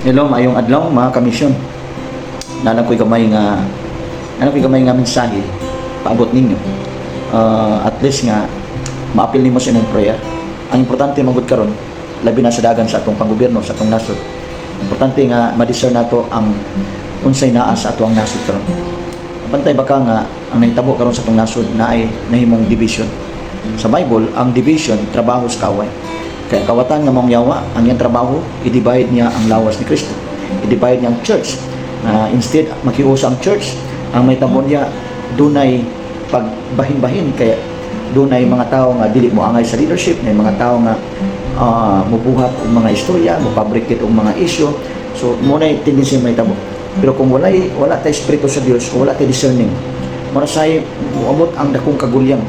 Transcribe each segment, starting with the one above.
Hello, maayong adlaw, mga kamisyon. Naa lang ko'y gamay nga mensahe paabot ninyo. At least nga maapil nimo sa imong prayer. Ang importante man gud karon, labi na sa dagan sa atong panggobyerno sa atong nasod. Importante nga ma-discern nato ang unsay naa sa atoang nasod karon. Pantay baka nga ang nahitabo karon sa atong nasod na ay nahimong division. Sa Bible, ang division trabaho sa kaaway. Kaya kawatan nga maong yawa, ang iyang trabaho, i-divide niya ang lawas ni Kristo. I-divide niya ang church. Instead, makiusa ang church, ang may tabo niya, dunay pagbahin-bahin, kaya dunay mga tao nga dili mo angay sa leadership, may mga tao nga mubuhat og mga istorya, mo-fabricate og mga issue. So, mao na tendency may tabo. Pero kung wala tay espiritu sa Dios, kung wala tay discerning, mura say muabot ang dakong kagulyang.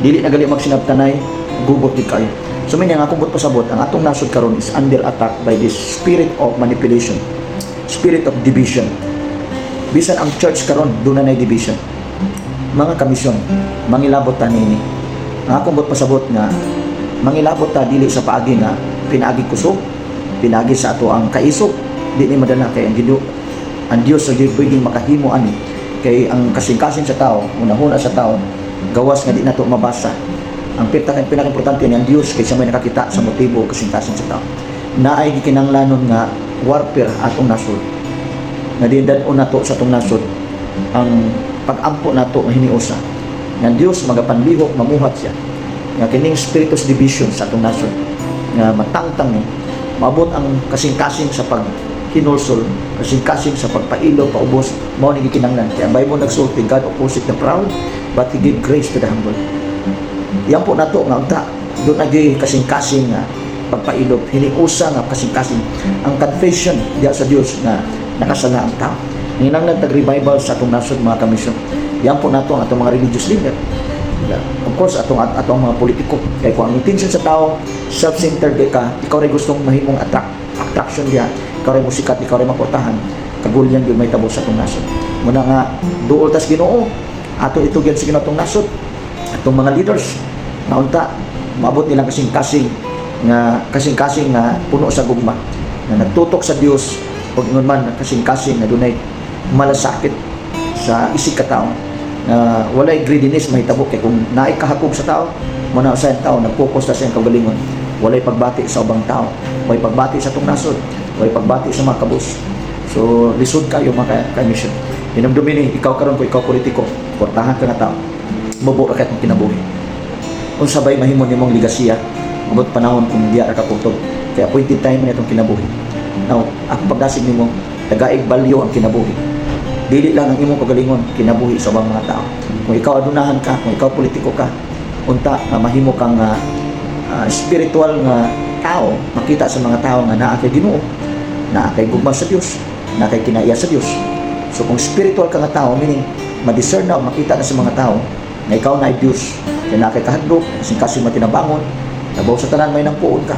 Dili na gali magsinabtanay, gubot gid kayo. So meaning, ang akong buot pasabot, ang atong nasod karon is under attack by this spirit of manipulation, spirit of division. Bisan ang church karon duna nay division. Mga kamisyon, mangilabot ta nini. Ang akong buot pasabot nga mangilabot ta dili sa paagi nga pinaagi kusog, pinaagi sa ato ang kaisog, di ni madala kay ang Ginoo, ang Dios sa pwedeng makahimo ani, kay ang kasing-kasing sa tao, unahuna sa tao, gawas nga di nato mabasa. Ang pinaka-importante ni ang Dios kay siya may nakakita sa motibo kasing-kasing sa tao. Naay gikinahanglanon nga warfare atong nasod. Nga di dad-on nato sa atong nasod ang pag-ampo nato nga hiniusa. Nga ang Dios magapanlihok, mamuhat siya. Nga kining spiritus division sa atong nasod nga matangtang ni maabot ang kasing-kasing sa pag hinulsol, kasing-kasing sa pagpailo, paubos, mao ni gikinahanglan. Kaya ang Bible nagsulti, "God opposite the proud, but He give grace to the humble." Yan po nato nga unta duna gyud kasing-kasing nga pagpailob, hiniusa nga kasing-kasing ang confession diha sa Dios nga nakasala ang tao. Ninang tag revival sa atong nasod, mga kamisyon. Yan po nato ang atong mga religious leader. Yeah. Of course, atong atong mga politiko. Kay kung ang intention sa tao, self-centered ka, ikaw rin gustong mahimong attraction diha, ikaw rin musikat, ikaw rin maportahan, kagulyan gyud may tabo sa atong nasod. Muna nga duol tas Ginoo, ato itugyan sa Ginoo atong nasod, atong mga leaders, nga unta maabot nilang kasing-kasing nga puno sa gugma, nga nagtutok sa Dios ug ingon man kasing-kasing nga dunay malasakit sa isig ka tao, na walay greediness mahitabo, kay kung naay kahakog sa tao mo na sa tao, nag-focus na siyang kaugalingon, walay pagbati sa ubang tao, walay pagbati sa atong nasod, walay pagbati sa mga kabus. So lisod kayo, mga ka-mission. Hinumdumi ni ikaw karon, kung ikaw politiko, portahan ka nga tao, mubo ra kay kinabuhi, unsa bay mahimo nimong ligasiya abot panahon kung diya ra ka kutob, kay appointed time na itong kinabuhi? Now, ako pagdasig nimo, tagaig value ang kinabuhi, dili lang ang imong kagalingon, kinabuhi sa ubang mga tao. Kung ikaw adunahan ka, kung ikaw politiko ka, unta nga mahimo kang spiritual nga tao, makita sa mga tao nga naa kay Ginoo, naa kay gugma sa Dios, naa kay kinaiya sa Dios. So kung spiritual ka nga tao, meaning ma-discern na o makita na sa mga tao na ikaw na ay Dios, kay naa kay kahadlok, kasing matinabangon, labaw sa tanan may nangpuon ka,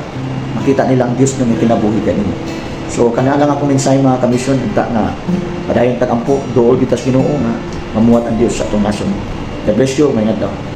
makita nila ang Dios nga kinabuhi kanimo. So kana lang akong mensahe, mga kamisyon, unta nga padayon tag-ampo, duol kita sa Ginoo nga mamuhat ang Dios sa atong nasod. God bless you, may adlaw.